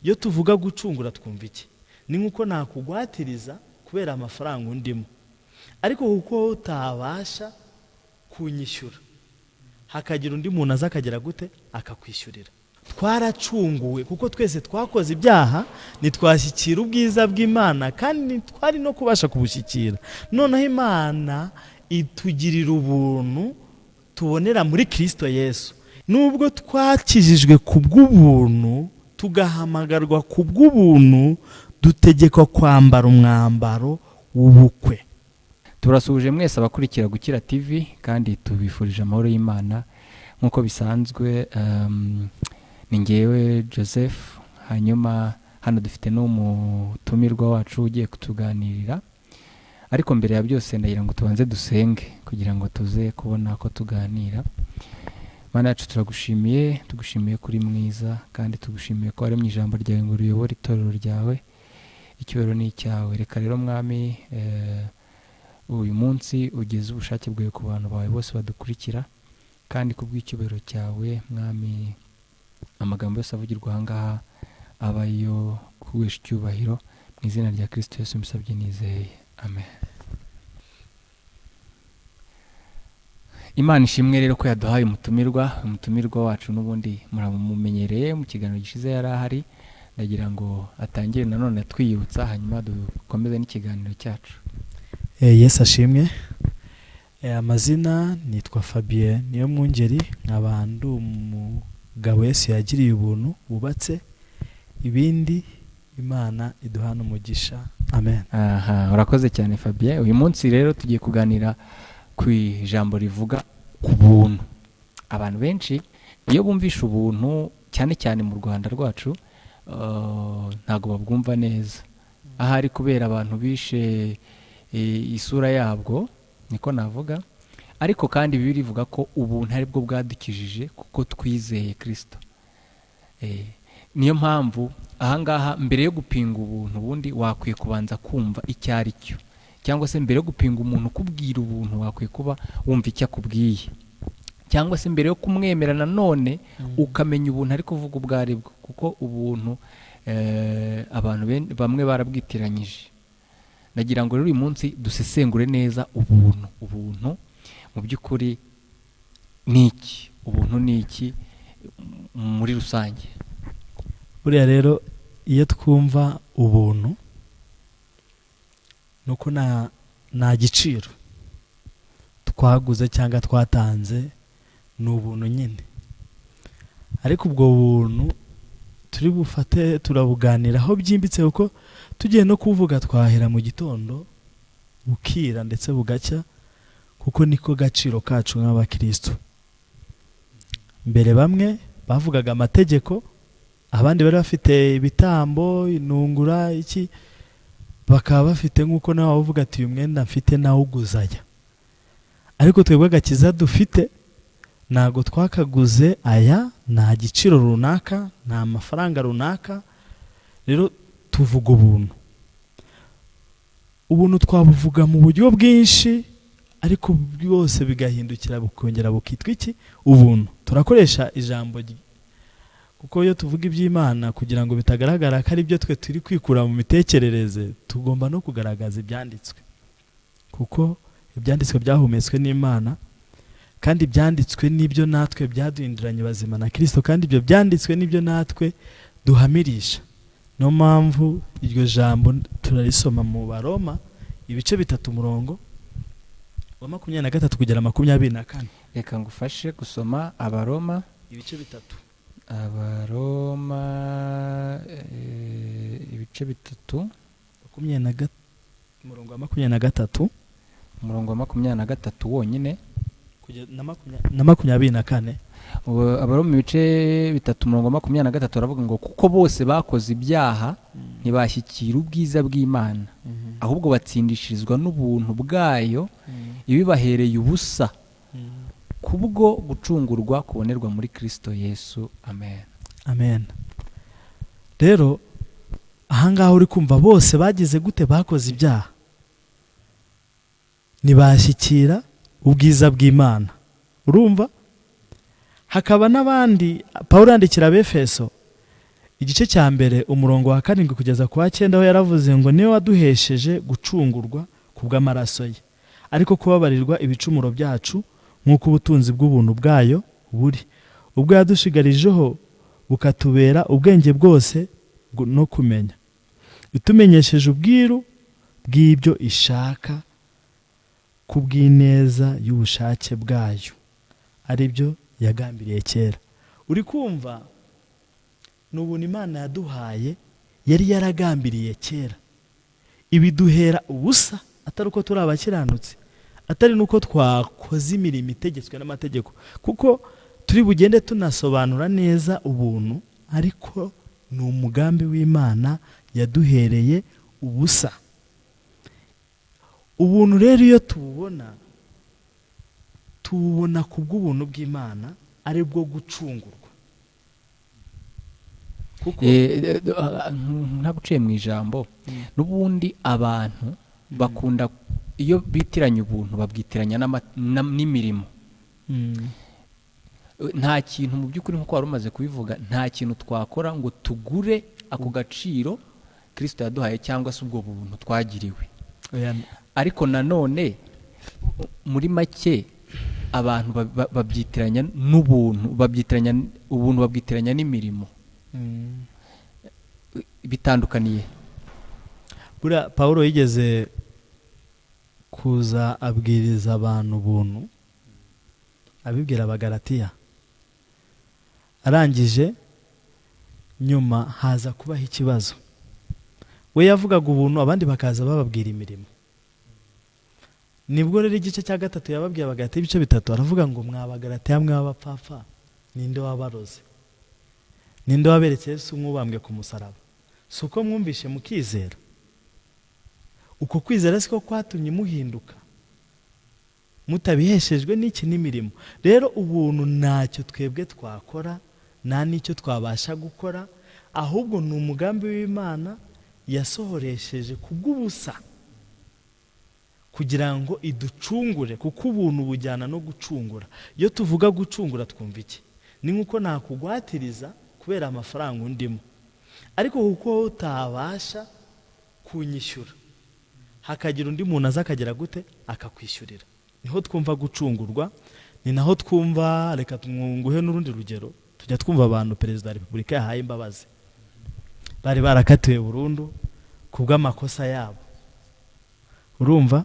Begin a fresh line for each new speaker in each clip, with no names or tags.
Iyo tuvuga gucungura twumva iki? Ni nk'uko nakugwatiriza kubera amafaranga undimo, ariko kuko wowe utabasha kunyishyura, hakagira undi muntu aza akagera gute? Akakwishyurira. Twaracunguwe kuko twese twakoze ibyaha, ntitwashyikira ubwiza bw'Imana kandi ntitwari no kubasha kubushyikira. Noneho Imana itugirira ubuntu tubonera muri Kirisito Yesu. Nubwo twakijijwe ku bw'ubuntu, tugahamagarwa ku bw'ubuntu, dutegekwa kwambara umwambaro w'ubukwe.
Turasuhuje mwese abakurikira Gukira TV kandi tubifurije amahoro y'Imana nk'uko bisanzwe. Ni ngewe Joseph, hanyuma hano dufite n'umutumirwa wacu ugiye kutuganirira. Ariko mbere ya byose ndagira ngo tubanze dusenge kugira ngo tuze kubona ko tuganira. Mana yacu, turagushimiye, tugushimiye kuri mwiza kandi tugushimiye ko waremye ijambo ryawe ngo riyobore itorero ryawe. Icyubahiro ni icyawe. Reka rero Mwami, uyu munsi ugeze ubushake bwawe ku bantu bawe bose badukurikira, kandi ku bw'icyubahiro cyawe Mwami, amagambo yose avugirwa aha ngaha aba ayo kuguhesha icyubahiro. Mu izina rya Kristo Yesu mbisabye nizeye, amen. Imana ishimwe rero ko yaduhaye umutumirwa. Umutumirwa wacu n'ubundi muramumenyereye, mu kiganiro gishize yari ahari. Ndagira ngo atangire nanone atwiyibutsa, hanyuma dukomeze n'ikiganiro cyacu.
Yesu ashimwe. Amazina nitwa Fabien Niyomwungeri, nkaba ndi umugabo Yesu yagiriye ubuntu wubatse. Ibindi Imana iduhana umugisha, amen.
Aha, urakoze cyane Fabien. Uyu munsi rero tugiye kuganira ku ijambo rivuga ku buntu. Abantu benshi iyo bumvishe ubuntu, cyane cyane mu Rwanda rwacu, ntabwo babwumva neza. Ahari kubera abantu bishe isura yabwo, niko navuga. Ariko kandi Bibiliya ivuga ko ubuntu ari bwo bwadukijije kuko twizeye Kristo. Niyo mpamvu ahangaha mbere yo gupinga ubuntu, ubundi wakwiye kubanza kumva icyo ari cyo, cyangwa se mbere yo gupinga umuntu ukubwira ubuntu wakwiye kuba wumva icyo akubwiye, cyangwa se mbere yo kumwemera nanone ukamenya ubuntu ari kuvuga ubwo ari bwo, kuko ubuntu abantu bamwe barabwitiranyije. Ndagira ngo rero uyu munsi dusesengure neza ubuntu. Ubuntu mu by'ukuri ni iki? Ubuntu ni iki muri rusange?
Buriya rero iyo twumva ubuntu ni uko nta giciro twaguze cyangwa twatanze, ni ubuntu nyine. Ariko ubwo buntu turi bufate turabuganiraho byimbitse, kuko tugiye no kuvuga twahera mu gitondo bukira ndetse bugacya, kuko niko gaciro kacu nk'abakristo. Mbere bamwe bavugaga amategeko, abandi bari bafite ibitambo, inungura iki, bakaba bafite nk'uko nawe uvuga ati uyu mwenda mfite nawuguzaya. Ariko twebwe agakiza dufite ntabwo twakaguze aya, nta giciro runaka, nta mafaranga runaka. Rero tuvuga ubuntu. Ubuntu twabuvuga mu buryo bwinshi, ariko bwose bigahindukira bukongera bukitwa iki? Ubuntu. Turakoresha ijambo kuko iyo tuvuga iby'Imana kugira ngo bitagaragara ko ari byo twe turi kwikura mu mitekerereze, tugomba no kugaragaza ibyanditswe, kuko ibyanditswe byahumetswe n'Imana, kandi ibyanditswe nibyo natwe byaduhinduranye bazima na Kristo, kandi ibyo byanditswe nibyo natwe duhamirisha. Niyo mpamvu iryo jambo turarisoma mu Baroma ibice 3 umurongo wa 23 kugera 24.
Reka ngufashe gusoma Abaroma
ibice 3.
Abaroma ibice 3,
umurongo wa 23,
umurongo wa 23 wonyine
na 24.
Abaroma ibice 3 umurongo wa 23 baravuga ngo kuko bose bakoze ibyaha ntibashyikira ubwiza bw'Imana, ahubwo batsindishirizwa n'ubuntu bwayo ibibahereye ubusa kubwo gucungurwa kubonerwa muri Kristo Yesu. Amen.
Amen. Rero ahangaha uri kumva bose bagize gute? Bakoze ibyaha ntibashyikira ubwiza bw'Imana. Urumva hakaba n'abandi Pawulo yandikira Abefeso Igice cya 1 umurongo wa 7 kugeza ku wa 9, aho yaravuze ngo niwe waduhesheje gucungurwa ku bw'amaraso ye, ariko kubabarirwa ibicumuro byacu nk'uko ubutunzi bw'ubuntu bwayo buri, ubwo yadushigarijeho bukatubera ubwenge bwose no kumenya, itumenyesheje ubwiru bw'ibyo ishaka ku bw'ineza y'ubushake bwayo, aribyo yagambiriye kera. Uri kumva ni ubuntu Imana yaduhaye yari yaragambiriye kera, ibiduhera ubusa, atari uko turi abakiranutsi, atari nuko twakoze imirimo itegetswe n'amategeko, kuko turi bugende tunasobanura neza ubuntu, ariko ni umugambi w'Imana yaduhereye ubusa. Ubuntu rero iyo tububona, tububona ku bw'ubuntu bw'Imana, ari bwo gucungurwa. Kuko
ntaguciye mu ijambo, n'ubundi abantu bakunda iyo bitiranya ubuntu babwitiranya n'imirimo. Nta kintu mu by'ukuri, nk'uko wari umaze kubivuga, nta kintu twakora ngo tugure ako gaciro Kristo yaduhaye cyangwa se ubwo buntu twagiriwe. Ariko nanone muri make abantu babyitiranya n'ubuntu, babyitiranya ubuntu, babwitiranya n'imirimo. Bitandukaniye.
Buriya Pawulo yigeze kuza abwiriza abantu ubuntu, abibwira Abagalatiya, arangije nyuma haza kubaho ikibazo. We yavugaga ubuntu, abandi bakaza bababwira imirimo. Nibwo rero igice cya 3 yababwiye Abagalatiya ibice 3, aravuga ngo mwa Bagalatiya mwe b'abapfapfa, ninde wabaroze? Ninde waberetse Yesu nk'ubambwe ku musaraba? Si uko mwumvishe mukizera? Uko kwizera siko kwatumye muhinduka, mutabiheshejwe n'iki? N'imirimo. Rero ubuntu ntacyo twebwe twakora, nta n'icyo twabasha gukora, ahubwo ni umugambi w'Imana yasohoresheje kubw'ubusa kugira ngo iducungure, kuko ubuntu bujyana no gucungura. Iyo tuvuga gucungura twumva iki? Ni nk'uko nakugwatiriza kubera amafaranga undimo, ariko kuko utabasha kunyishyura, hakagira undi muntu aza akagera gute akakwishyurira. Niho twumva gucungurwa, ni naho twumva. Reka nguhe n'urundi rugero, tujya twumva abantu Perezida wa Repubulika yahaye imbabazi, bari barakatiwe burundu ku bw'amakosa yabo. Urumva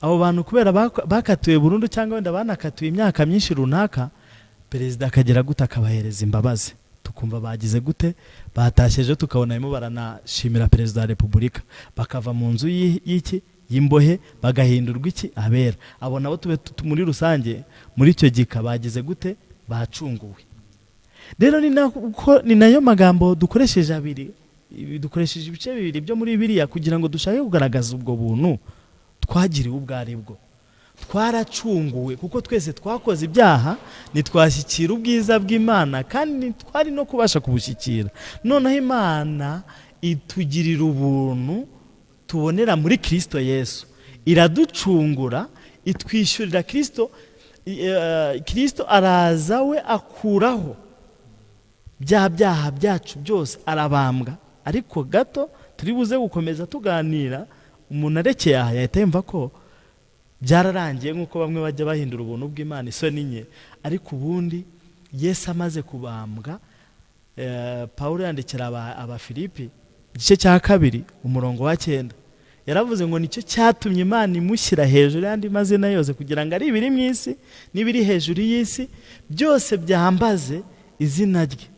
abo bantu kubera bakatiwe burundu cyangwa wenda banakatiwe imyaka myinshi runaka, Perezida akagera gute akabahereza imbabazi, tukumva bagize gute, batashye ejo tukabona barimo baranashimira Perezida wa Repubulika, bakava mu nzu y'iki y'imbohe bagahindurwa iki abera. Abo nabo tube muri rusange muri icyo gika bagize gute, bacunguwe. Rero ni nayo magambo dukoresheje abiri, dukoresheje ibice bibiri byo muri Bibiliya kugira ngo dushake kugaragaza ubwo buntu twagiriwe ubwo ari bwo. Twaracunguwe kuko twese twakoze ibyaha, ntitwashyikira ubwiza bw'Imana, kandi ntitwari no kubasha kubushyikira. Noneho Imana itugirira ubuntu tubonera muri Kristo Yesu, iraducungura, itwishyurira Kristo. Kristo araza we akuraho bya byaha byacu byose, arabambwa. Ariko gato turi buze gukomeza tuganira, umuntu arekeye aha yahita yumva ko byararangiye, nk'uko bamwe bajya bahindura ubuntu bw'Imana isoni nke. Ariko ubundi Yesu amaze kubambwa, Pawulo yandikira Abafilipi igice cya 2 umurongo wa 9, yaravuze ngo nicyo cyatumye Imana imushyira hejuru y'andi mazina yose, kugira ngo ari ibiri mu isi n'ibiri hejuru y'isi byose byambaze izina rye,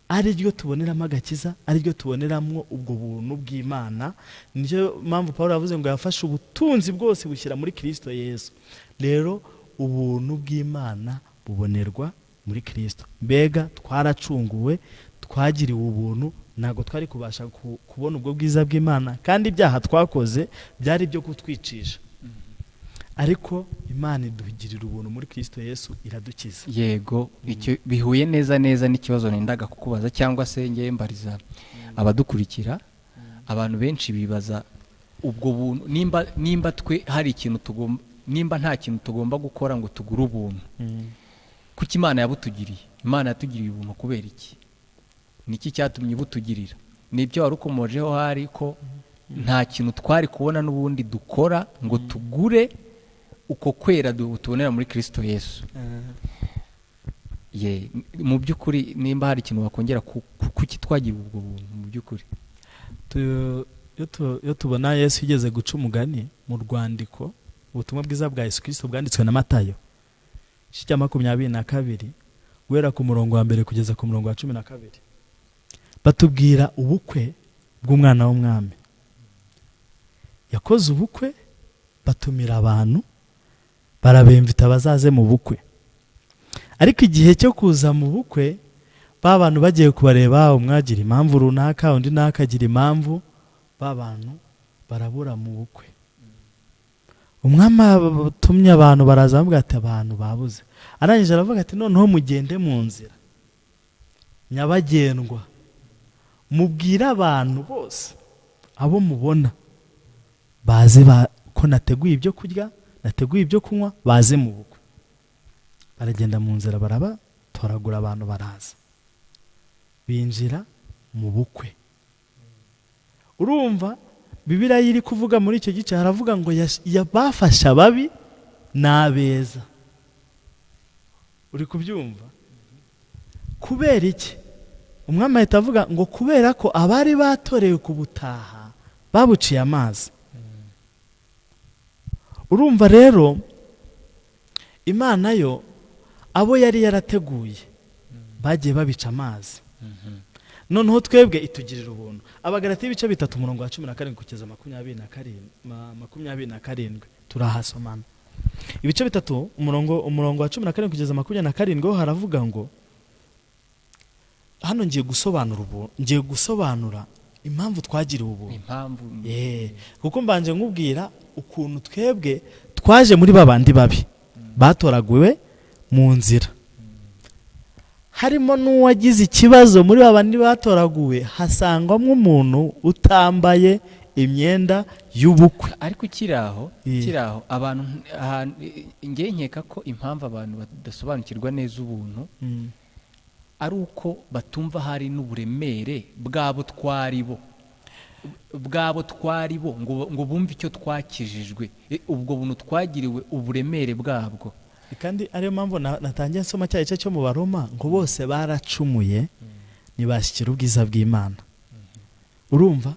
ari ryo tuboneramo agakiza, ari ryo tuboneramo ubwo buntu bw'Imana. Nicyo mpamvu Pawulo yavuze ngo yafashe ubutunzi bwose bushyira muri Kristo Yesu. Rero ubuntu bw'Imana bubonerwa muri Kristo. Mbega twaracunguwe, twagiriwe ubuntu, ntabwo twari kubasha kubona ubwo bwiza bw'Imana, kandi ibyaha twakoze byari byo kutwicisha. Ariko Imana idugirira ubuntu muri Kristo Yesu, iradukiza.
Yego, icyo bihuye neza neza n'ikibazo nendaga kukubaza, cyangwa se ngewe mbariza abadukurikira. Abantu benshi bibaza ubwo buntu, nimba twe hari ikintu tugomba, nimba nta kintu tugomba gukora ngo tugure ubuntu, kuki Imana yabutugiriye? Imana yatugiriye ubuntu kubera iki? Niki cyatumye ibutugirira? Nibyo wari ukomojeho, hari ko nta kintu twari kubona n'ubundi dukora ngo tugure uko kwera tubonera muri Kristo Yesu. Ye, mu by'ukuri nimba hari ikintu wakongera kuki twagira ubwo buntu mu by'ukuri?
Iyo tubona Yesu yigeze guca umugani mu rwandiko, ubutumwa bwiza bwa Yesu Kristo bwanditswe na Matayo, igice cya 22, guhera ku murongo wa 1 kugeza ku murongo wa 12, batubwira ubukwe bw'umwana w'umwami. Yakoze ubukwe, batumira abantu, barabemvita bazaze mu bukwe. Ariko igihe cyo kuza mu bukwe, ba bantu bagiye kubareba, umwe agira impamvu runaka, undi nawe akagira impamvu, ba bantu barabura mu bukwe. Umwami atumye abantu baraza, bamubwira ati abantu babuze. Arangije aravuga ati noneho mugende mu nzira nyabagendwa, mubwire abantu bose abo mubona baze ko nateguye ibyo kurya, nateguye ibyo kunywa, baze mu bukwe. Baragenda mu nzira barabatoragura, abantu baraza binjira mu bukwe. Urumva Bibiliya iri kuvuga muri icyo gice, haravuga ngo bafashe ababi n'abeza. Uri kubyumva? Kubera iki? Umwami ahita avuga ngo kubera ko abari batorewe kubutaha babuciye amazi. Urumva rero Imana yo abo yari yarateguye bagiye babica amazi, noneho twebwe itugirira ubuntu. Abagalatiya ibice 3 umurongo wa 17 kugeza 27 turahasomana. Ibice 3 umurongo wa 17 kugeza 27 ho haravuga ngo, hano ngiye gusobanura ubu, ngiye gusobanura impamvu twagiriwe ubuntu.
Impamvu.
Kuko mbanje nkubwira ukuntu twebwe twaje muri babandi babi batoraguwe mu nzira, harimo n'uwagize ikibazo muri babandi batoraguwe, hasangwamo umuntu utambaye imyenda y'ubukwe.
Ariko ukiri aho, abantu ngiye nkeka ko impamvu abantu badasobanukirwa neza ubuntu ari uko batumva hari n'uburemere bwabo twari bo, ngo bumve icyo twakijijwe, ubwo buntu twagiriwe uburemere bwabwo.
Kandi ariyo mpamvu natangiye nsoma cya gice cyo mu Baroma ngo bose baracumuye ntibashyikira ubwiza bw'Imana. Urumva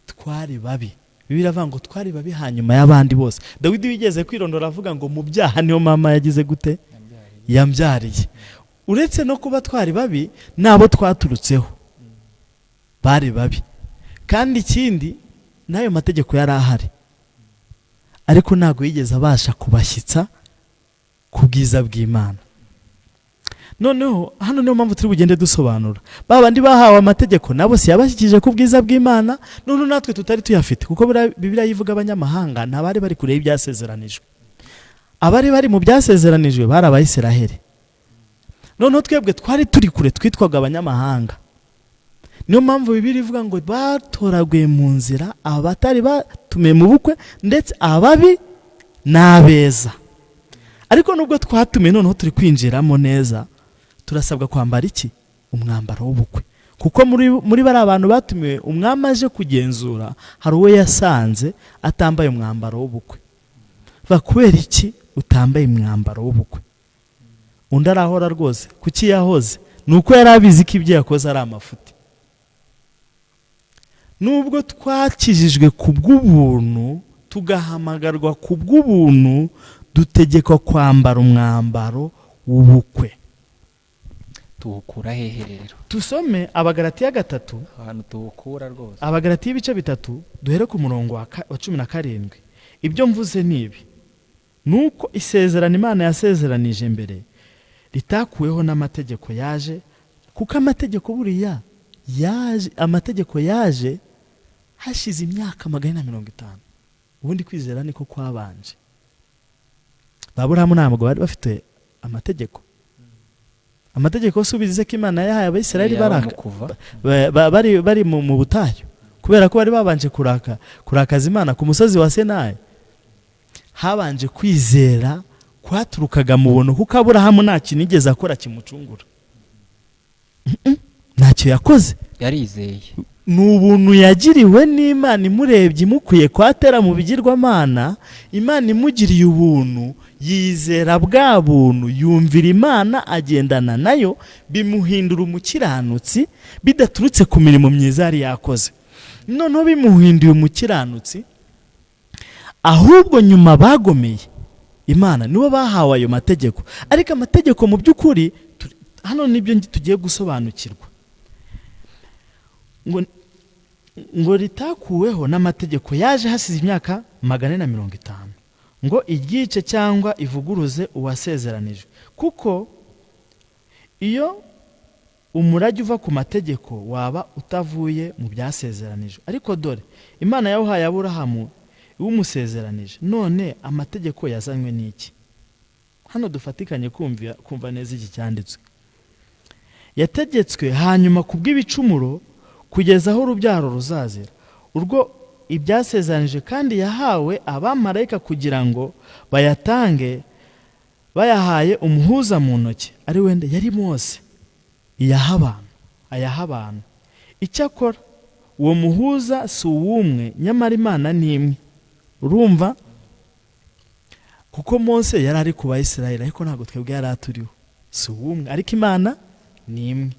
twari babi, Bibiliya iravuga ngo twari babi hanyuma y'abandi bose. Dawidi wigeze kwirondora avuga ngo mu byaha niyo mama yagize gute? Yambyariye. Uretse no kuba twari babi, nabo twaturutseho bari babi. Kandi ikindi n'ayo mategeko yari ahari, ariko ntabwo yigeze abasha kubashyitsa ku bwiza bw'Imana. Noneho hano niyo mpamvu turi bugende dusobanura ba bandi bahawe amategeko nabo si yabashyikije ku bwiza bw'Imana, none natwe tutari tuyafite, kuko Bibiliya yivuga abanyamahanga ntabari bari kure y'ibyasezeranijwe. Abari bari mu byasezeranijwe bari Abayisiraheli. Noneho twebwe twari turi kure, twitwaga abanyamahanga. Niyo mpamvu Bibiliya ivuga ngo batoraguye mu nzira abatari batumiye mu bukwe, ndetse ababi n'abeza. Ariko nubwo twatumiye, noneho turi kwinjiramo neza, turasabwa kwambara iki? Umwambaro w'ubukwe. Kuko muri bari abantu batumiwe, umwami aje kugenzura, hari uwo yasanze atambaye umwambaro w'ubukwe. Kubera iki utambaye umwambaro w'ubukwe? Undi arahora rwose. Kuki yahoze? Ni uko yari abizi ko ibyo yakoze ari amafuti. Nubwo twakijijwe ku bw'ubuntu, tugahamagarwa ku bw'ubuntu, dutegekwa kwambara umwambaro w'ubukwe.
Tuwukura hehe rero?
Tusome Abagalatiya 3,
ahantu tuwukura rwose.
Abagalatiya ibice 3, duhere ku murongo wa 17. Ibyo mvuze ni ibi: nuko isezerano Imana yasezeranije mbere ritakuweho n'amategeko yaje, kuko amategeko buriya yaje, amategeko yaje hashize imyaka 450. Ubundi kwizera niko kwabanje. Aburahamu ntabwo bari bafite amategeko. Amategeko subize ko Imana yahaye Abayisiraheli bari mu butayu, kubera ko bari babanje kurakaza Imana ku musozi wa Sinai. Habanje kwizera kwaturukaga mu buntu, kuko Aburahamu nta kintu yigeze akora kimucungura. Ntacyo yakoze,
yarizeye.
Ni ubuntu yagiriwe n'Imana imurebye imukwiye kwatera mu bigirwamana. Imana imugiriye ubuntu, yizera bwa buntu, yumvira Imana, agendana nayo, bimuhindura umukiranutsi bidaturutse ku mirimo myiza yari yakoze. Noneho bimuhinduye umukiranutsi, ahubwo nyuma bagomeye Imana nibo bahawe ayo mategeko. Ariko amategeko mu by'ukuri hano nibyo tugiye gusobanukirwa, ngo ritakuweho n'amategeko yaje hasize imyaka 450, ngo iryice cyangwa ivuguruze uwasezeranijwe. Kuko iyo umurage uva ku mategeko waba utavuye mu byasezeranijwe, ariko dore Imana yawuhaye Aburahamu iwumusezeranije. None amategeko yazanywe n'iki? Hano dufatikanye kumva neza iki cyanditswe. Yategetswe hanyuma ku bw'ibicumuro kugeza aho urubyaro ruzazira urwo ibyasezeranije, kandi yahawe abamarayika kugira ngo bayatange bayahaye umuhuza mu ntoki, ari wende yari Mose, iyaha abantu, ayaha abantu. Icyakora uwo muhuza si uw'umwe, nyamara Imana ni imwe. Urumva, kuko Mose yari ari ku Bayisiraheli, ariko ntabwo twebwe yari aturiho. Si uw'umwe, ariko Imana ni imwe.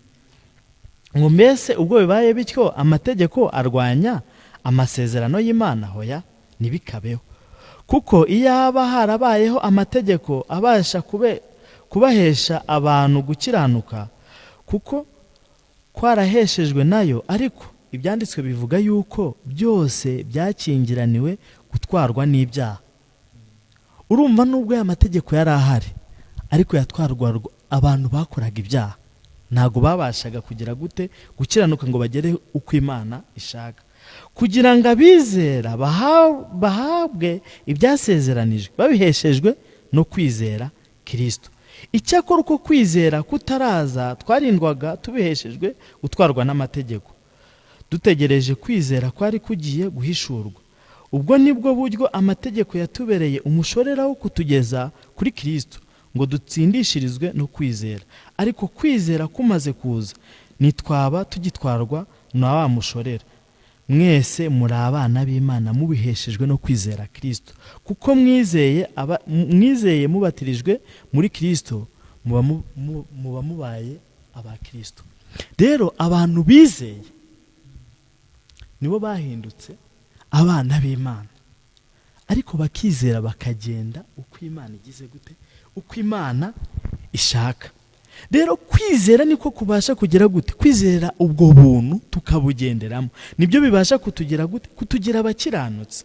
Ngo mbese ubwo bibaye bityo, amategeko arwanya amasezerano y'Imana? Hoya, ntibikabeho. Kuko iyo haba harabayeho amategeko abasha kubahesha abantu gukiranuka, kuko kwaraheshejwe nayo, ariko ibyanditswe bivuga yuko byose byakingiraniwe gutwarwa n'ibyaha. Urumva, nubwo aya mategeko yari ahari, ariko yatwarwa abantu bakoraga ibyaha, ntabwo babashaga kugira gute? Gukiranuka ngo bagere uko Imana ishaka. Kugira ngo abizera bahabwe ibyasezeranijwe babiheshejwe no kwizera Kristo. Icyakora uko kwizera kutaraza, twarindwaga tubiheshejwe gutwarwa n'amategeko, dutegereje kwizera kwari kugiye guhishurwa. Ubwo nibwo buryo amategeko yatubereye umushorera wo kutugeza kuri Kristo, ngo dutsindishirizwe no kwizera. Ariko kwizera kumaze kuza, ntitwaba tugitwarwa na wa mushorera. Mwese muri abana b'Imana mubiheshejwe no kwizera Kristo, kuko mwizeye mubatirijwe muri Kristo, muba mubaye aba Kristo. Rero abantu bizeye nibo bahindutse abana b'Imana, ariko bakizera bakagenda uko Imana igize gute, uko Imana ishaka. Rero kwizera niko kubasha kugera gute? Kwizera ubwo buntu tukabugenderamo, nibyo bibasha kutugira gute? Kutugira abakiranutsi.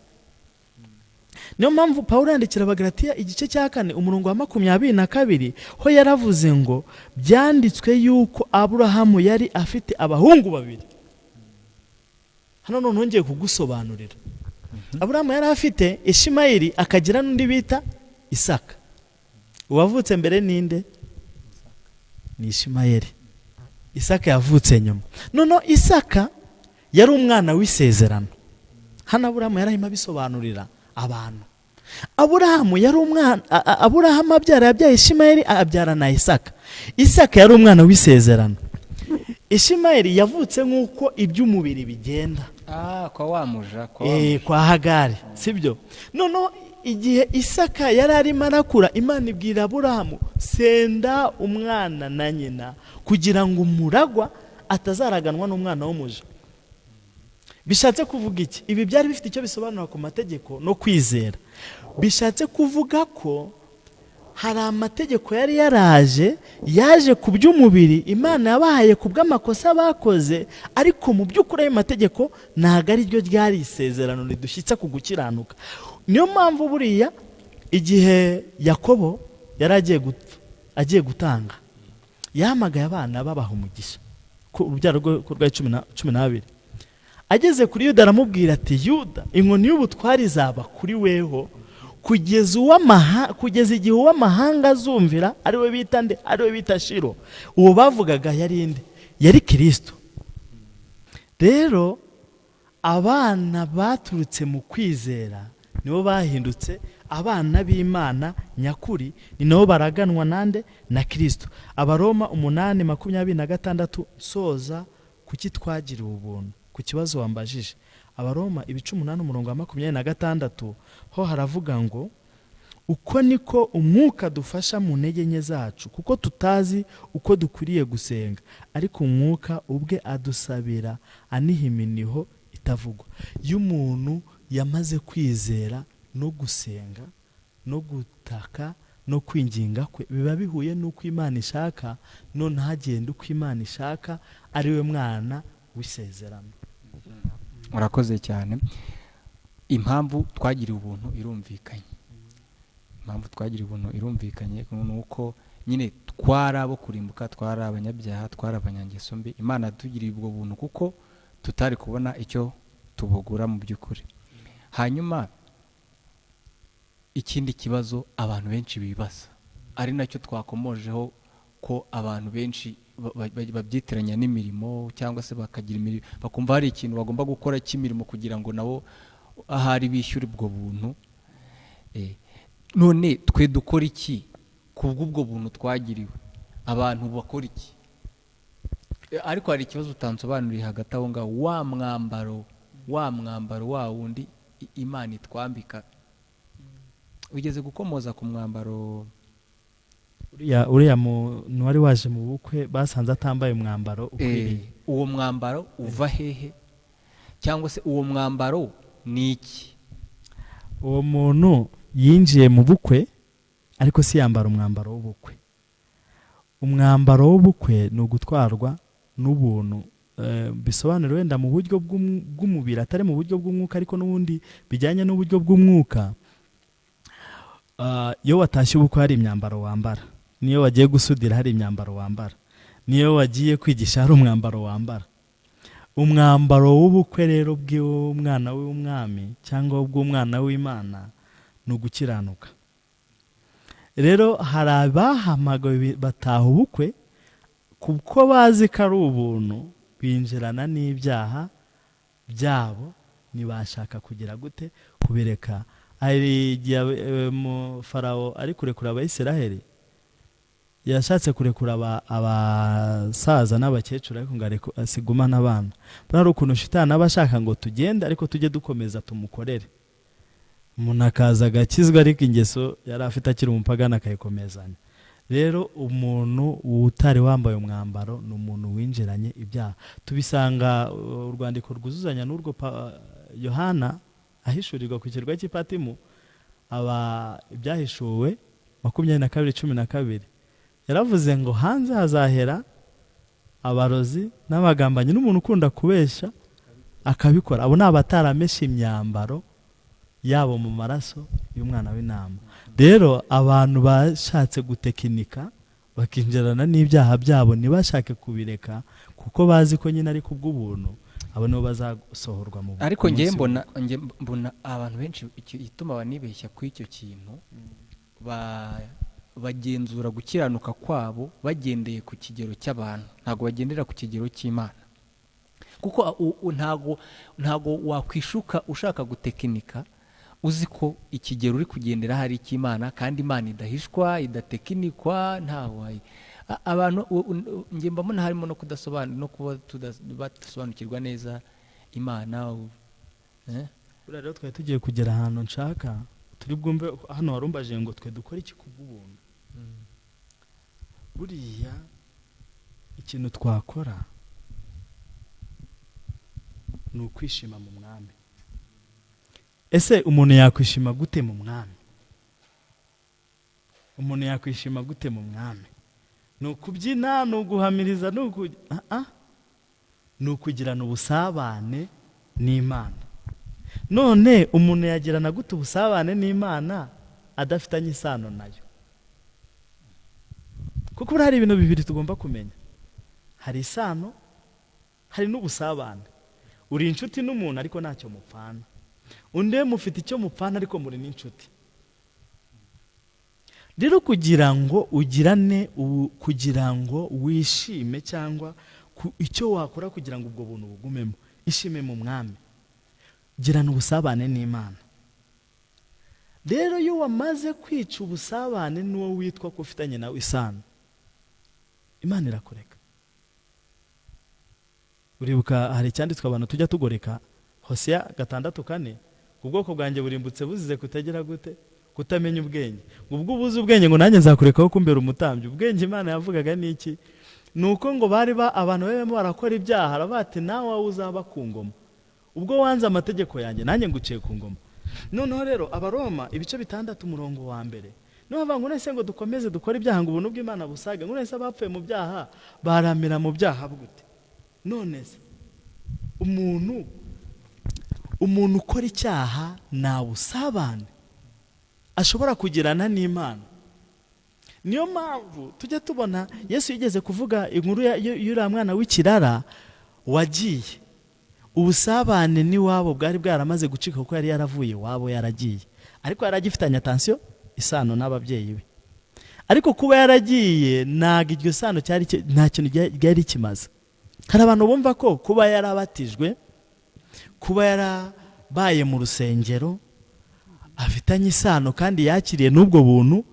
Niyo mpamvu Pawulo yandikira Abagalatiya igice cya 4 umurongo wa 22, ho yaravuze ngo byanditswe yuko Aburahamu yari afite abahungu babiri. Hano none nongeye kugusobanurira. Aburahamu yari afite Ishimayeli akagira n'undi bita Isaka. Uwavutse mbere ninde? Ni Ishimayeli. Isaka yavutse nyuma. Noneho Isaka yari umwana w'isezerano. Hano Aburahamu yarahima abisobanurira abantu. Aburahamu yari umwana, Aburahamu abyara, yabyaye Ishimayeli, abyara na Isaka. Isaka yari umwana w'isezerano. Ishimayeli yavutse nk'uko iby'umubiri bigenda.
Kwa wa muja,
kwa Hagari, sibyo? Noneho igihe Isaka yari arimo arakura, Imana ibwira Aburahamu, senda umwana na nyina kugira ngo umuragwa atazaraganwa n'umwana w'umuja. Bishatse kuvuga iki? Ibi byari bifite icyo bisobanura ku mategeko no kwizera. Bishatse kuvuga ko hari amategeko yari yaraje, yaje ku by'umubiri, Imana yabahaye ku bw'amakosa bakoze, ariko mu by'ukuri ayo mategeko ntabwo ari ryo ryari isezerano ridushyitsa ku gukiranuka. Niyo mpamvu buriya igihe Yakobo yari agiye gutanga, yahamagaye abana babaha umugisha ku urubyaro rwa 12. Ageze kuri Yuda aramubwira ati, Yuda, inkoni y'ubutware izaba kuri weho kugeza igihe uw'amahanga azumvira, ari we bita nde? Ari we bita Shiro. Uwo bavugaga yari nde? Yari Kristo. Rero abana baturutse mu kwizera nibo bahindutse Abana b'Imana nyakuri ni nabo baraganwa nande? Na Kristo. Abaroma 8:26. Nsoza, kuki twagiriwe ubuntu? Ku kibazo wambajije, Abaroma ibice 8 umurongo wa 26 ho haravuga ngo uko niko umwuka dufasha mu ntege nke zacu, kuko tutazi uko dukwiriye gusenga, ariko umwuka ubwe adusabira aniha iminiho itavugwa. Iyo umuntu yamaze kwizera, no gusenga no gutaka no kwinginga kwe biba bihuye n'uko Imana ishaka, noneho agenda uko Imana ishaka, ari we mwana w'isezerano.
Urakoze cyane. Impamvu twagiriwe ubuntu irumvikanye. Impamvu twagiriwe ubuntu irumvikanye ni uko nyine twari abo kurimbuka, twari abanyabyaha, twari abanyangeso mbi. Imana yatugiriye ubwo buntu kuko tutari kubona icyo tubugura mu by'ukuri. Hanyuma ikindi kibazo abantu benshi bibaza, ari nacyo twakomojeho, ko abantu benshi babyitiranya n'imirimo, cyangwa se bakagira imirimo, bakumva hari ikintu bagomba gukora cy'imirimo kugira ngo nabo ahari bishyure ubwo buntu. None twe dukora iki kubw'ubwo buntu twagiriwe? Abantu bakora iki? Ariko hari ikibazo utansobanuriye hagati aho ngaho, wa mwambaro wa wundi Imana itwambika. Ugeze gukomoza ku mwambaro.
Uriya muntu wari waje mu bukwe basanze atambaye umwambaro ukwiriye.
Uwo mwambaro uva hehe? Cyangwa se uwo mwambaro ni iki?
Uwo muntu yinjiye mu bukwe ariko si yambara umwambaro w'ubukwe. Umwambaro w'ubukwe ni ugutwarwa n'ubuntu, bisobanura wenda mu buryo bw'umubiri, atari mu buryo bw'umwuka, ariko n'ubundi bijyanye n'uburyo bw'umwuka. Iyo watashye ubukwe hari imyambaro wambara, niyo wagiye gusudira hari imyambaro wambara, niyo wagiye kwigisha hari umwambaro wambara. Umwambaro w'ubukwe rero bw'umwana w'umwami cyangwa bw'umwana w'Imana ni ugukiranuka. Rero hari abahamagawe bataha ubukwe kuko bazi ko ari ubuntu, binjirana n'ibyaha byabo, ntibashaka kugira gute? Kubireka. Hari igihe Farawo ari kurekura Abayisiraheli, yashatse kurekura abasaza n'abakecuru, ariko ngo asigumane abana. Buriya hari ukuntu shitani aba ashaka ngo tugende, ariko tujye dukomeza tumukorere. Umuntu akaza agakizwa, ariko ingeso yari afite akiri umupagani akayikomezanya. Rero umuntu utari wambaye umwambaro ni umuntu winjiranye ibyaha. Tubisanga urwandiko rwuzuzanya n'urwo Yohana ahishurirwa ku kirwa cy'Ipatimu, aba ibyahishuwe 22:12, yaravuze ngo hanze hazahera abarozi n'abagambanyi n'umuntu ukunda kubeshya akabikora. Abo ni abatarameshe imyambaro yabo mu maraso y'umwana w'intama. Rero abantu bashatse gutekinika bakinjirana n'ibyaha byabo, ntibashake kubireka kuko bazi ko nyine ari kubw'ubuntu, abo nibo bazasohorwa mu buntu.
Ariko ngiye mbona abantu benshi igituma banibeshya ku icyo kintu, bagenzura gukiranuka kwabo bagendeye ku kigero cy'abantu, ntabwo bagendera ku kigero cy'Imana. Kuko ntago wakwishuka ushaka gutekinika uzi ko ikigero uri kugendera hari icy'Imana, kandi Imana idahishwa, idatekinikwa, ntawe abantu nge mbona harimo no kudasobanura no kuba badasobanukirwa neza Imana.
Buriya rero twari tugiye kugera ahantu nshaka turi bwumve. Hano warumbaje ngo twe dukora iki kubw'ubuntu. Buriya ikintu twakora ni ukwishima mu mwami. Ese umuntu yakwishima gute mu mwami? Umuntu yakwishima gute mu mwami? Ni ukubyina, ni uguhamiriza, ni ukugirana ubusabane n'Imana. None umuntu yagirana gute ubusabane n'Imana adafitanye isano nayo? Kuko hari ibintu bibiri tugomba kumenya: hari isano, hari n'ubusabane. Uri inshuti n'umuntu ariko ntacyo mupfana, undi mufite icyo mupfana ariko muri n'inshuti. Rero kugira ngo ugirane, kugira ngo wishime, cyangwa icyo wakora kugira ngo ubwo buntu bugumemo, ishime mu mwami, girana ubusabane n'Imana. Rero iyo wamaze kwica ubusabane n'uwo witwa ko ufitanye nawe isano, Imana irakureka. Uribuka hari icyanditswe abantu tujya tugoreka, Hosea 6:4, ubwoko bwanjye burimbutse buzize kutagira gute? Kutamenya ubwenge. Ubwo ubuze ubwenge ngo nanjye nzakurekaho kumbera umutambyi. Ubwenge Imana yavugaga ni iki? Ni uko ngo bari abantu barimo barakora ibyaha, arabati nawe wowe uzaba ku ngoma, ubwo wanze amategeko yanjye nanjye nguciye ku ngoma. Noneho rero Abaroma ibice 6 umurongo wa 1, niyo bavuga ngo nese ngo dukomeze dukore ibyaha ngo ubuntu bw'Imana busaga, ngo nese abapfuye mu byaha baramira mu byaha gute? None se umuntu ukora icyaha nta busabane ashobora kugirana n'Imana. Niyo mpamvu tujya tubona Yesu yigeze kuvuga inkuru y'uriya mwana w'ikirara wagiye, ubusabane n'iwabo bwari bwaramaze gucika kuko yari yaravuye iwabo yaragiye, ariko yari agifitanye atansiyo isano n'ababyeyi be. Ariko kuba yaragiye ntabwo iryo sano cyari nta kintu ryari kimaze. Hari abantu bumva ko kuba yarabatijwe, kuba yarabaye mu rusengero, afitanye isano kandi yakiriye n'ubwo buntu,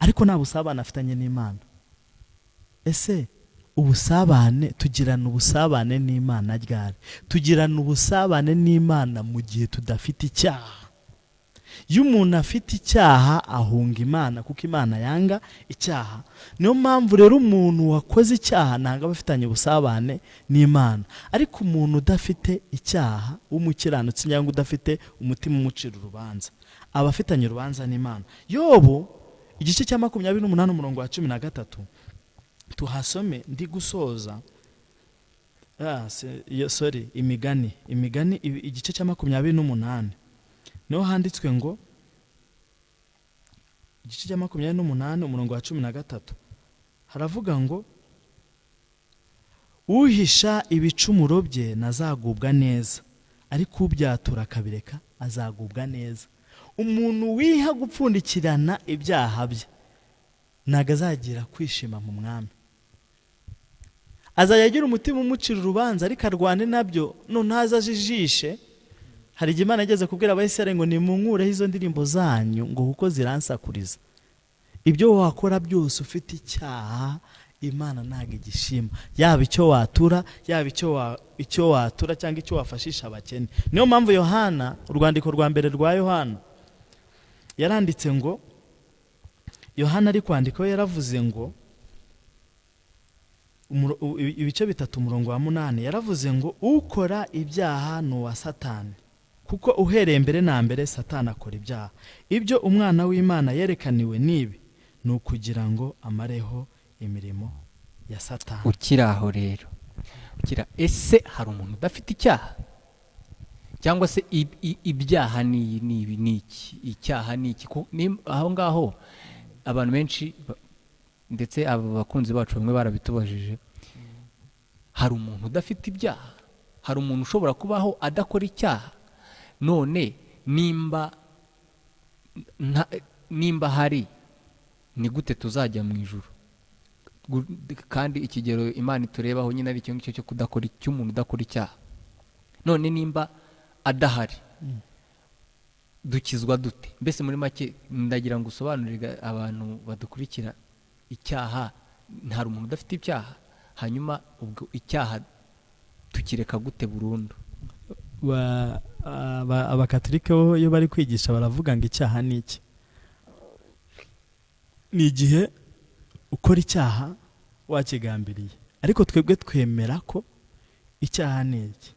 ariko nta busabane afitanye n'Imana. Ese ubusabane, tugirana ubusabane n'Imana ryari? Tugirana ubusabane n'Imana mu gihe tudafite icyaha. Iyo umuntu afite icyaha ahunga Imana, kuko Imana yanga icyaha. Niyo mpamvu rero umuntu wakoze icyaha ntabwo aba afitanye ubusabane n'Imana. Ariko umuntu udafite icyaha w'umukiranutsi cyangwa udafite umutima umucira urubanza, aba afitanye urubanza n'Imana. Yobu igice cya 28 umurongo wa 13, tuhasome ndi gusoza. Sorry, Imigani igice cya 28 niho handitswe ngo, igice cya 28 umurongo wa 13 haravuga ngo uhisha ibicumuro bye ntazagubwa neza, ariko ubyatura akabireka azagubwa neza. Umuntu wiha gupfundikirana ibyaha bye ntabwo azagira kwishima mu mwami. Azajya agira umutima umucira urubanza ariko arwane nabyo, noneho azajijishe. Hari igihe Imana igeze kubwira Abayisiraheli ngo nimunkureho izo ndirimbo zanyu ngo kuko ziransakuriza. Ibyo wakora byose ufite icyaha, Imana ntabwo igishima, yaba icyo watura, yaba icyo watura cyangwa icyo wafashisha abakene. Niyo mpamvu Yohana, urwandiko rwa mbere rwa Yohana, yaranditse ngo, Yohana ari kwandika we yaravuze ngo, ibice 3 umurongo wa 8, yaravuze ngo ukora ibyaha ni uwa Satani, kuko uhereye mbere na mbere Satani akora ibyaha. Ibyo umwana w'Imana yerekaniwe nibi ni ukugira ngo amareho imirimo ya Satani.
Ukiri aho rero, ese hari umuntu udafite icyaha? Cyangwa se ibyaha ni iki? Icyaha ni iki? Aho ngaho abantu benshi ndetse aba bakunzi bacu bamwe barabitubajije, hari umuntu udafite ibyaha? Hari umuntu ushobora kubaho adakora icyaha? None nimba hari, ni gute tuzajya mu ijuru? Kandi ikigero Imana iturebaho nyine ari icyo ngicyo cyo kudakora, cy'umuntu udakora icyaha. None nimba adahari, dukizwa dute? Mbese muri make ndagira ngo usobanurire abantu badukurikira icyaha. Nta umuntu udafite ibyaha, hanyuma ubwo icyaha tukireka gute burundu?
Abakatolike bo iyo bari kwigisha baravuga ngo icyaha ni iki? Ni igihe ukora icyaha wakigambiriye. Ariko twebwe twemera ko icyaha ni iki?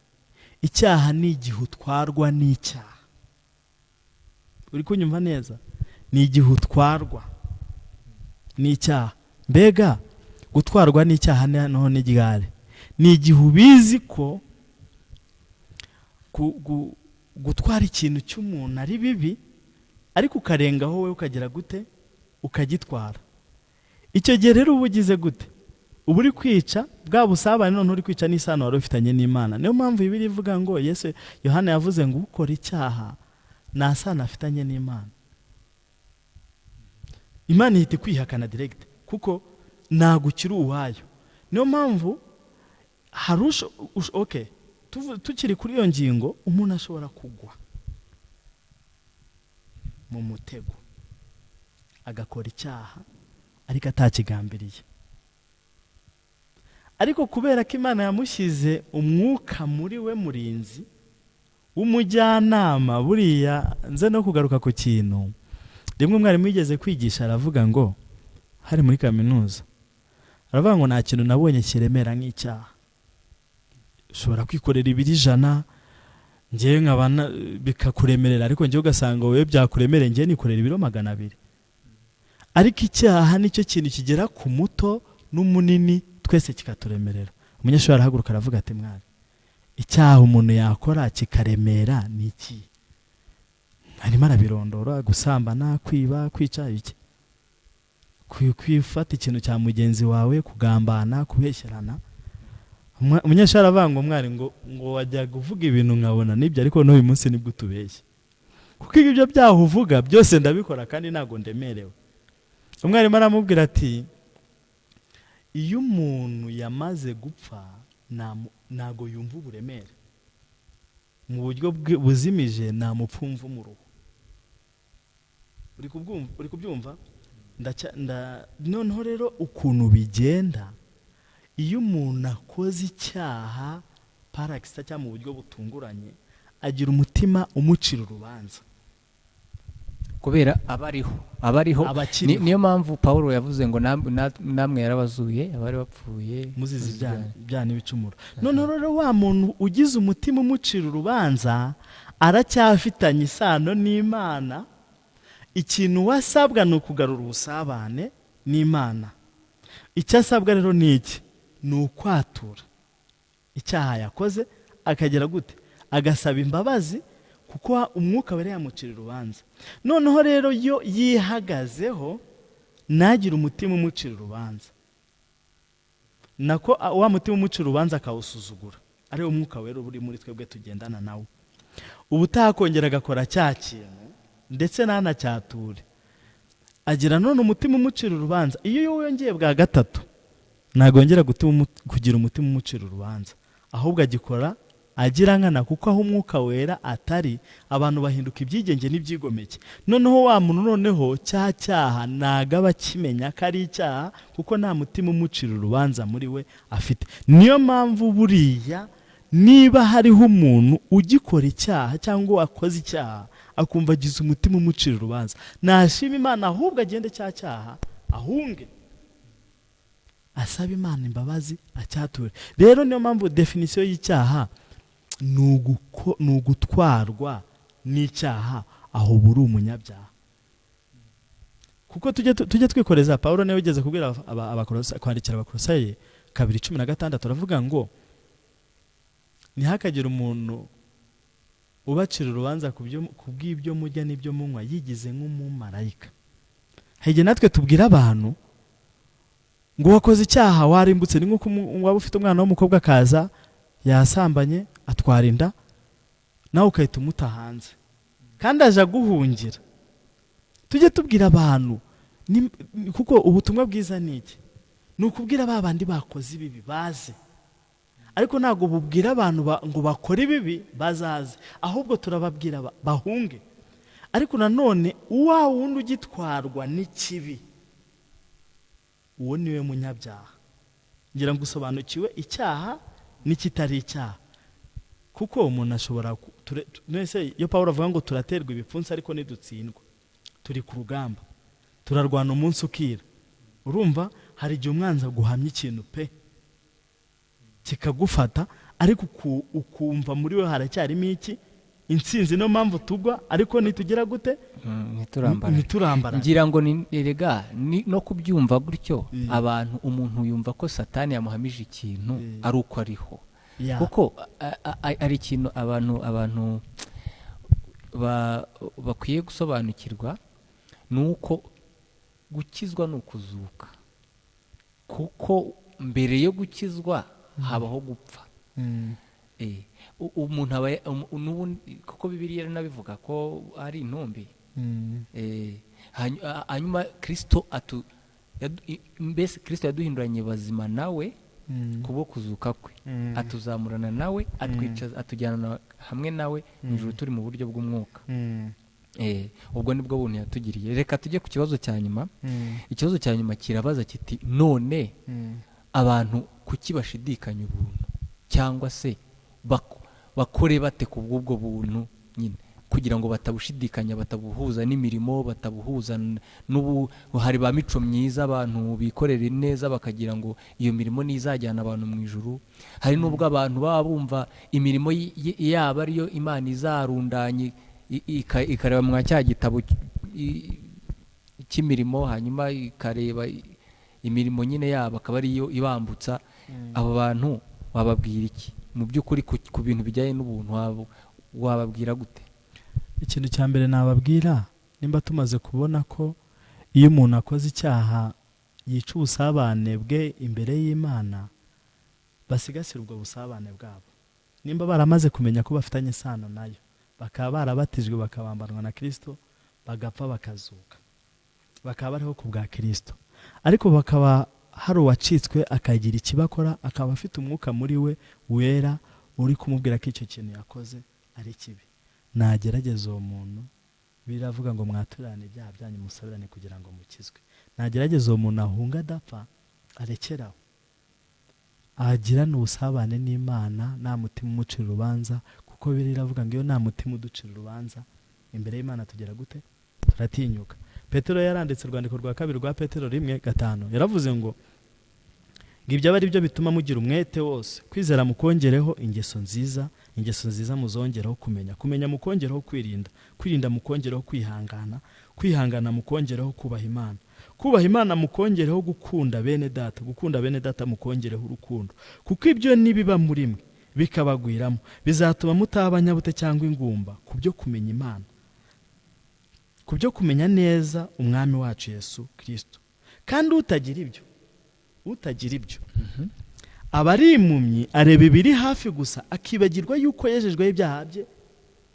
Icyaha ni igihe utwarwa n'icyaha. Uri kunyumva neza? Ni igihe utwarwa n'icyaha. Mbega gutwarwa n'icyaha noneho n'igare, ni igihe ubizi ko gutwara ikintu cy'umuntu ari bibi, ariko ukarengaho wowe ukagera gute? Ukagitwara. Icyo gihe rero uba ugize gute? Uba uri kwica bwa busabane, none uri kwica n'isano wari ufitanye n'Imana. Niyo mpamvu Bibiliya ivuga ngo Yesu, Yohana yavuze ngo ukora icyaha nta sano afitanye n'Imana. Imana ihita kwihakana direct, kuko ntabwo ukiri uwayo. Niyo mpamvu harusha okay, tukiri kuri iyo ngingo, umuntu ashobora kugwa. Mu mutego, agakora icyaha ariko atakigambiriye. Ariko kubera ko Imana yamushyize umwuka muri we murinzi w'umujyanama, buriya nze no kugaruka ku kintu rimwe umwarimu yigeze kwigisha, aravuga ngo hari muri kaminuza, aravuga ngo nta kintu nabonye kiremera nk'icyaha. Ushobora kwikorera ibiro 100, ngewe nkaba bikakuremerera, ariko ngewe ugasanga wowe byakuremereye, ngewe nikorera ibiro 200. Ariko icyaha nicyo kintu kigera ku muto n'umunini twese kikaturemerera. Umunyeshuri arahaguruka aravuga ati mwari, icyaha umuntu yakora kikaremera ni iki? Arimo arabirondora: gusambana, kwiba, kwica, iki, kwifata ikintu cya mugenzi wawe, kugambana, kubeshyerana. Umunyeshuri aravuga ngo mwari, ngo wajyaga uvuga ibintu nkabona nibyo, ariko n'uyu munsi nibwo utubeshye, kuko ibyo byaha uvuga byose ndabikora kandi ntabwo ndemerewe. Umwarimu aramubwira ati iyo umuntu yamaze gupfa ntago yumva uburemere mu buryo buzimije, nta mupfumvu mu ruhu. Uri kubyumva? Noneho rero ukuntu bigenda, iyo umuntu akoze icyaha parakisita cyangwa mu buryo butunguranye, agira umutima umucira urubanza
kubera abariho. Niyo mpamvu Pawulo yavuze ngo namwe yarabazuye abari bapfuye
muzize ibyaha n'ibicumuro. Noneho rero wa muntu ugize umutima umucira urubanza aracyafitanye isano n'Imana. Ikintu wasabwa ni ukugarura ubusabane n'Imana. Icyo asabwa rero ni iki? Ni ukwatura icyaha yakoze, akagera gute? Agasaba imbabazi, kuko umwuka wera yamucira urubanza. Noneho rero yo yihagazeho ntagire umutima umucira urubanza, nako wa mutima umucira urubanza akawusuzugura, ari wo mwuka wera uri muri twebwe tugendana nawo. Ubutaha akongera agakora cya kintu ndetse ntanacyature, agira none umutima umucira urubanza. Iyo yongeye bwa gatatu ntabwo yongera kugira umutima umucira urubanza, ahubwo agikora agira nkana, kuko aho umwuka wera atari abantu bahinduka ibyigenge n'ibyigomeke. Noneho wa muntu noneho cya cyaha ntago aba akimenya ko ari icyaha, kuko nta mutima umucira urubanza muri we afite. Niyo mpamvu buriya niba hariho umuntu ugikora icyaha cyangwa wakoze icyaha akumva agize umutima umucira urubanza, nashima Imana, ahubwo agende cya cyaha ahunge, asaba Imana imbabazi, acyature. Rero niyo mpamvu definisiyo y'icyaha ni ugutwarwa n'icyaha, aho buri umunyabyaha. Kuko tujye twikoreza, Pawulo niwe wigeze kubwira kwandikira Abakolosayi 2:16, aravuga ngo ntihakagire umuntu ubacira urubanza ku bw'ibyo murya n'ibyo munywa yigize nk'umumarayika. Hari natwe tubwira abantu ngo wakoze icyaha warimbutse, ni nk'uko waba ufite umwana w'umukobwa akaza yasambanye atwara inda, nawe ukahita umuta hanze kandi aje aguhungira. Tujye tubwira abantu, kuko ubutumwa bwiza ni iki? Ni ukubwira ba bandi bakoze ibibi baze, ariko ntabwo bubwira abantu ngo bakore ibibi bazaze, ahubwo turababwira bahunge. Ariko nanone wa wundi ugitwarwa n'ikibi, uwo niwe munyabyaha. Ngira ngo usobanukiwe icyaha n'ikitari icyaha. Kuko umuntu ashobora mwese iyo Pawulo avuga ngo turaterwa ibipfunsi ariko ntidutsindwa, turi ku rugamba, turarwana umunsi ukira. Urumva hari igihe umwanzi aguhamya ikintu pe kikagufata, ariko ukumva muri we haracyarimo iki? Intsinzi. Niyo mpamvu tugwa ariko nitugira gute? Ntiturambara.
Ngira ngo erega no kubyumva gutyo abantu, umuntu yumva ko Satani yamuhamije ikintu ari uko ariho. Kuko ari ikintu abantu bakwiye gusobanukirwa, ni uko gukizwa ni ukuzuka. Kuko mbere yo gukizwa habaho gupfa. Umuntu aba kuko Bibiliya iranabivuga ko ari intumbi. Hanyuma Kristo mbese Kristo yaduhinduranye bazima nawe kubwo kuzuka kwe, atuzamurana nawe, atwicaza, atujyana hamwe nawe mu ijuru turi mu buryo bw'umwuka. Ubwo nibwo buntu yatugiriye. Reka tujye ku kibazo cya nyuma. Ikibazo cya nyuma kirabaza kiti none abantu kuki bashidikanya ubuntu, cyangwa se bakore bate ku bw'ubwo buntu nyine kugira ngo batabushidikanya, batabuhuza n'imirimo, batabuhuza n'ubu hari ba mico myiza abantu bikorera neza bakagira ngo iyo mirimo nizajyana abantu mu ijuru. Hari n'ubwo abantu baba bumva imirimo yabo ariyo Imana izarundanye ikareba mwa cya gitabo cy'imirimo, hanyuma ikareba imirimo nyine yabo akaba ariyo ibambutsa. Abo bantu wababwira iki mu by'ukuri ku bintu bijyanye n'ubuntu wababwira gute?
Ikintu cya mbere nababwira, nimba tumaze kubona ko iyo umuntu akoze icyaha yica ubusabane bwe imbere y'Imana, basigasira ubwo busabane bwabo. Nimba baramaze kumenya ko bafitanye isano nayo, bakaba barabatijwe bakabambanwa na Kristo, bagapfa bakazuka, bakaba bariho ku bwa Kristo, ariko bakaba hari uwacitswe akagira ikibakora, akaba afite umwuka muri we wera uri kumubwira ko icyo kintu yakoze ari kibi, nagerageza uwo muntu. Biravuga ngo mwaturane ibyaha byanyu musabirane kugira ngo mukizwe. Nagerageza uwo muntu ahunga adapfa, arekeraho, agirane ubusabane n'Imana, nta mutima umucira urubanza, kuko biravuga ngo iyo nta mutima uducira urubanza imbere y'Imana tugera gute? Turatinyuka. Petero yaranditse urwandiko rwa kabiri rwa Petero 1:5, yaravuze ngo ibyo ari byo bituma mugira umwete wose, kwizera mukongereho ingeso nziza, ingeso nziza muzongereho kumenya, kumenya mukongereho kwirinda, kwirinda mukongereho kwihangana, kwihangana mukongereho kubaha Imana, kubaha Imana mukongereho gukunda bene data, gukunda bene data mukongereho urukundo, kuko ibyo nibiba muri mwe bikabagwiramo bizatuma mutaba abanyabute cyangwa ingumba ku byo kumenya Imana, ku byo kumenya neza Umwami wacu Yesu Kristo. Kandi utagira ibyo aba ari impumyi, areba ibiri hafi gusa, akibagirwa yuko yejejweho ibyaha bye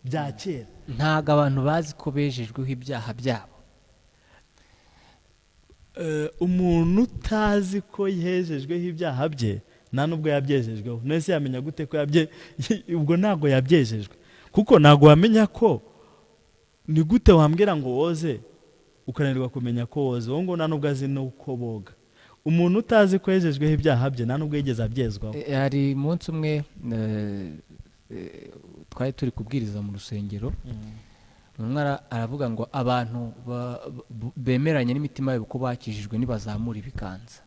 bya kera.
Ntabwo abantu bazi ko bejejweho ibyaha byabo.
Umuntu utazi ko yejejweho ibyaha bye nta nubwo yabyejejweho, nese yamenya gute ko ubwo ntabwo yabyejejwe, kuko ntabwo wamenya ko. Ni gute wambwira ngo woze ukananirwa kumenya ko woze? Wowe ngo nta nubwo azi n'uko boga. Umuntu utazi ko yejejweho ibyaha bye nta nubwo yigeze abyezwaho.
Hari umunsi umwe twari turi kubwiriza mu rusengero, umwe aravuga ngo abantu bemeranye n'imitima yabo ko bakijijwe nibazamura ibiganza.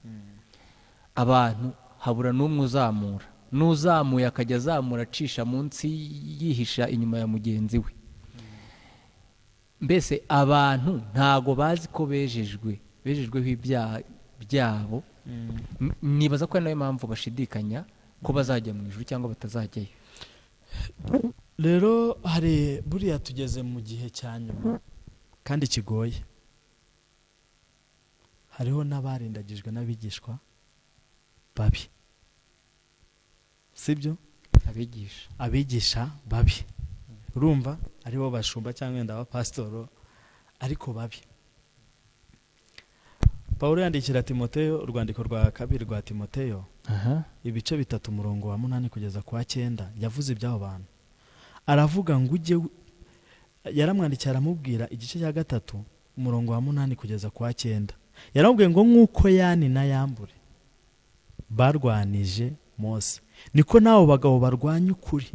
Abantu habura n'umwe uzamura, n'uzamuye akajya azamura acisha munsi yihisha inyuma ya mugenzi we. Mbese abantu ntago bazi ko bejejweho ibyaha byabo. Nibaza ko ari nayo mpamvu bashidikanya ko bazajya mu ijuru cyangwa batazajyayo.
Rero hari buriya tugeze mu gihe cya nyuma kandi kigoye. Hariho n'abarindagijwe n'abigishwa babi, sibyo? Abigisha babi, urumva aribo bashumba cyangwa wenda abapasitoro, ariko babi. Pawulo yandikira Timoteyo urwandiko rwa kabiri rwa Timoteyo, ibice 3 umurongo wa 8 kugeza kwa 9, yavuze iby'abo bantu. Aravuga ngo ujye, yaramwandikiye aramubwira igice cya 3 umurongo wa 8 kugeza kwa 9, yaramubwiye ngo nk'uko Yani na Yambure barwanije Mose, niko n'abo bagabo barwanya ukuri,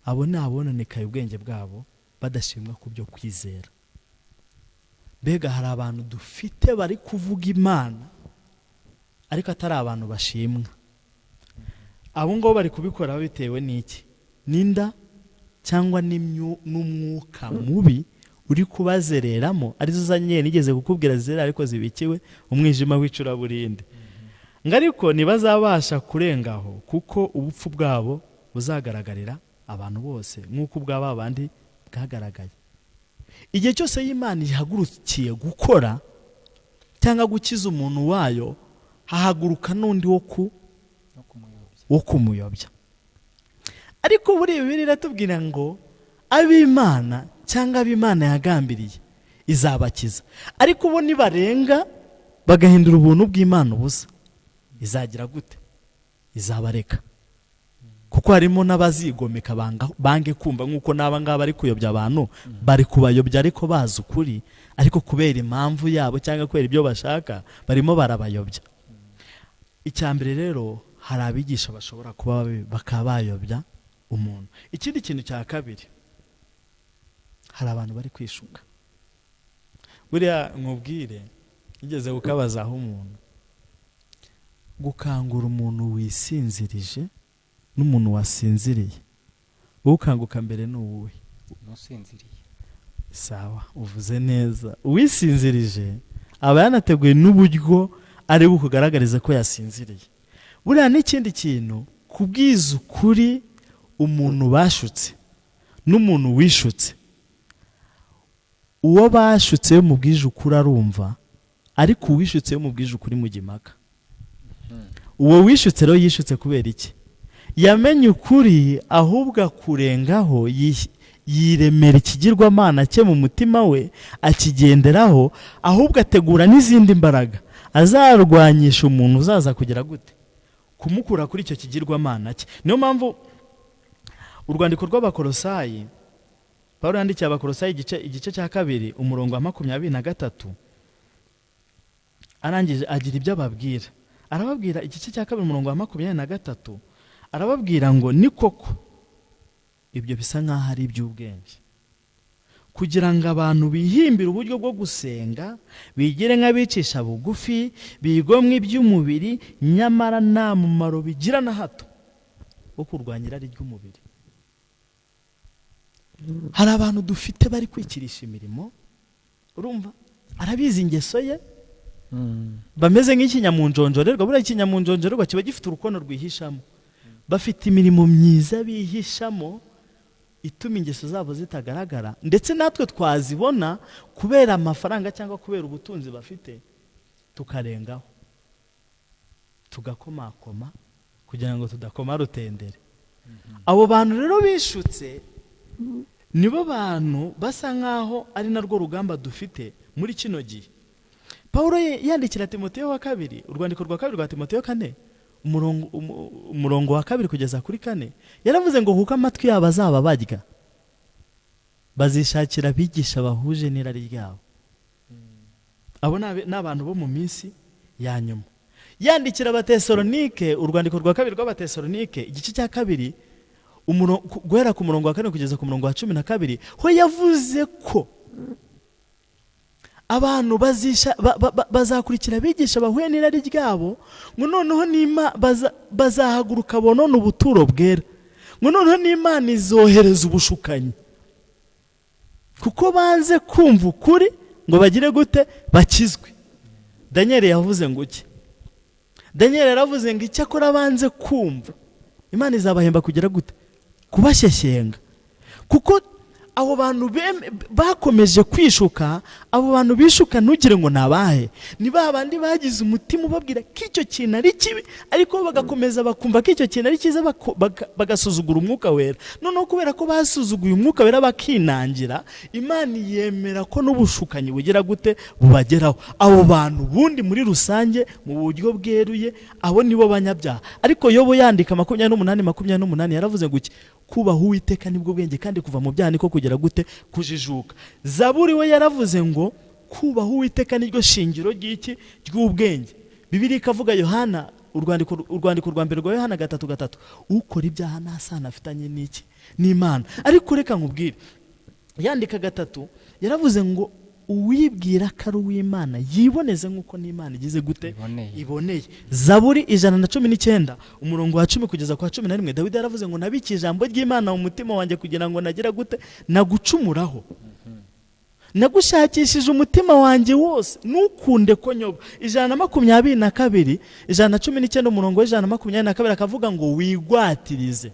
abo ni abononekaye ubwenge bwabo badashimwa ku byo kwizera. Mbega hari abantu dufite bari kuvuga Imana ariko atari abantu bashimwa. Abo ngabo bari kubikora bitewe n'iki? N'inda cyangwa n'umwuka mubi uri kubazereramo, arizo zanye nigeze kukubwira zera ariko zibikiwe umwijima w'icuraburindi. Ngo ariko ntibazabasha kurengaho, kuko ubupfu bwabo buzagaragarira abantu bose nk'uko ubwaba abandi bwagaragaye. Igihe cyose y'Imana ihagurukiye gukora cyangwa gukiza umuntu wayo, hahaguruka n'undi wo kumuyobya. Ariko buri Bibiliya iratubwira ngo ab'Imana cyangwa ab'Imana yagambiriye izabakiza, ariko bo nibarenga bagahindura ubuntu bw'Imana ubusa, izagira gute? Izabareka. Kuko harimo n'abazigomeka bange kumva, nk'uko n'aba ngaba bari kuyobya abantu, bari kubayobya ariko bazi ukuri, ariko kubera impamvu yabo cyangwa kubera ibyo bashaka barimo barabayobya. Icya mbere rero, hari abigisha bashobora kuba babi bakaba bayobya umuntu. Ikindi kintu cya kabiri, hari abantu bari kwishuka. Buriya nkubwire, nigeze kukabazaho umuntu, gukangura umuntu wisinzirije n'umuntu wasinziriye, ukanguka mbere ni uwuhe?
Ntusinziriye.
Sawa, uvuze neza. Uwisinzirije aba yanateguye n'uburyo ari bukugaragarize ko yasinziriye. Buriya n'ikindi kintu, kubwiza ukuri umuntu bashutse n'umuntu wishutse, uwo bashutse iyo mubwije ukuri arumva, ariko uwishutse iyo mubwije ukuri mujya impaka. Uwo wishutse rero yishutse kubera iki? Yamenye ukuri, ahubwo akurengaho, yiremera ikigirwamana cye mu mutima we, akigenderaho, ahubwo ategura n'izindi mbaraga azarwanyisha umuntu uzaza kugira gute? Kumukura kuri icyo kigirwamana cye. Niyo mpamvu urwandiko rw'Abakorosayi, Pawulo yandikiye Abakorosayi igice cya 2 umurongo wa 23, arangije agira ibyo ababwira. Arababwira igice cya 2 umurongo wa 23, arababwira ngo ni koko ibyo bisa nk'aho ari iby'ubwenge, kugira ngo abantu bihimbire uburyo bwo gusenga, bigire nk'abicisha bugufi, bigomwe iby'umubiri, nyamara nta mumaro bigira na hato wo kurwanya irari ry'umubiri. Hari abantu dufite bari kwikirisha imirimo, urumva arabizi ingeso ye, bameze nk'ikinyamunjonjorerwa. Buriya ikinyamunjonjorerwa kiba gifite urukono rwihishamo. Bafite imirimo myiza bihishamo ituma ingeso zabo zitagaragara, ndetse natwe twazibona kubera amafaranga cyangwa kubera ubutunzi bafite, tukarengaho tugakomakoma kugira ngo tudakoma rutendere. Abo bantu rero bishutse nibo bantu basa nkaho ari narwo rugamba dufite muri kino gihe. Pawulo yandikira Timoteyo wa kabiri, urwandiko rwa kabiri rwa Timoteyo 4, umurongo wa 2 kugeza kuri 4, yaravuze ngo kuko amatwi yabo azaba barya, bazishakira abigisha bahuje n'irari ryabo. Abo ni abantu bo mu minsi ya nyuma. Yandikira Abatesalonike, urwandiko rwa kabiri rw'Abatesalonike igice cya 2, guhera ku murongo wa 4 kugeza ku murongo wa 12, ho yavuze ko abantu bazakurikira abigisha bahuye n'irari ryabo, ngo noneho bazahaguruka bonone ubuturo bwera, ngo noneho n'Imana izohereza ubushukanyi, kuko banze kumva ukuri ngo bagire gute? Bakizwe. Daniel yavuze ngo iki? Daniel yaravuze ngo icyakora banze kumva, Imana izabahemba kugira gute? Kubashyeshyenga. Kuko abo bantu bakomeje kwishuka, abo bantu bishuka ntugire ngo nabahe, ni ba bandi bagize umutima ubabwira ko icyo kintu ari kibi, ariko bagakomeza bakumva ko icyo kintu ari cyiza, bagasuzugura umwuka wera. Noneho kubera ko basuzuguye umwuka wera bakinangira, Imana yemera ko n'ubushukanyi bugira gute? Bubageraho. Abo bantu bundi muri rusange mu buryo bweruye, abo nibo banyabyaha. Ariko Yobu yandika 28:28 yaravuze ngo iki? Kubaha Uwiteka nibwo bwenge, kandi kuva mu byaha niko kugera gute? Kujijuka. Zaburi we yaravuze ngo kubaha Uwiteka niryo shingiro ry'iki? Ry'ubwenge. Bibiliya ikavuga Yohana, urwandiko rwa mbere rwa Yohana 3:3, ukora ibyaha nta sano afitanye n'iki? N'Imana. Ariko reka nkubwire, yandika 3 yaravuze ngo uwibwira ko ari uw'Imana yiboneze nk'uko n'Imana igize gute? Iboneye. Zaburi 119 umurongo wa 10 kugeza kwa 11, Dawidi yaravuze ngo nabikiye ijambo ry'Imana mu mutima wanjye kugira ngo nagira gute? Nagucumuraho. Nagushakishije umutima wanjye wose, ntukunde ko nyoba. 122, 119 umurongo wa 122 akavuga ngo wigwatirize.